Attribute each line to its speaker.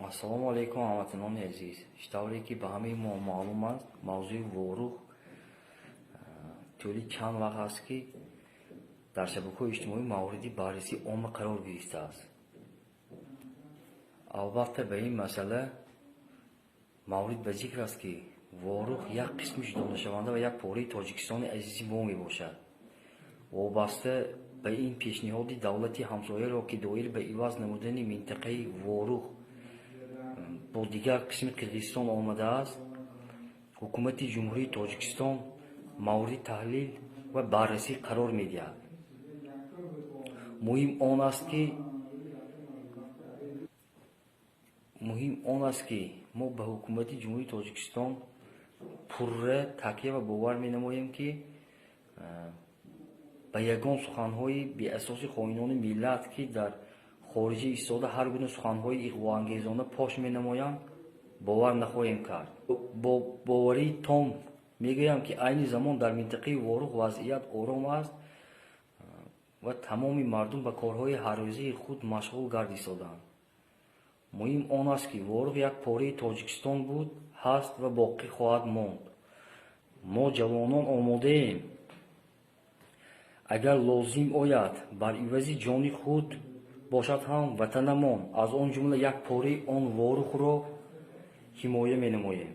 Speaker 1: Ассалому алайкум, ҳамватанони азиз. Чӣ тавре ки ба ҳамаи мо маълум аст, мавзӯи Ворух тӯли чанд вақт аст, ки дар шабакаҳои иҷтимоӣ мавриди баррасии омма қарор гирифтааст. Албатта, ба ин масъала маврид ба зикр аст, ки Ворух як қисми ҷудонашаванда ва як пораи Тоҷикистони азизи мо мебошад. Вобаста ба ин пешниҳоди давлати ҳамсояро, ки доир ба иваз намудани минтақаи Ворух бо дигар қисми Қирғизистон омадааст, ҳукумати Ҷумҳурии Тоҷикистон мавриди таҳлил ва баррасӣ қарор медиҳад. Муҳим он аст, ки мо ба ҳукумати Ҷумҳурии Тоҷикистон пурра такя ва бовар менамоем, ки ба ягон суханҳои беасоси хоинони миллат, ки дар хориҷа истода ҳар гуна суханҳои иғвоангезона пош менамоянд, бовар нахоҳем кард. Бо боварии том мегӯям, ки айни замон дар минтақаи Ворух вазъият ором аст ва тамоми мардум ба корҳои ҳаррӯзаи худ машғул гардистодаанд. Муҳим он аст, ки Ворух як пораи Тоҷикистон буд, ҳаст ва боқӣ хоҳад монд. Мо, ҷавонон, омодаем, агар лозим ояд, бар ивази ҷони худ бошад ҳам, ватанамон, аз он ҷумла як пораи он, Ворухро ҳимоя менамоем.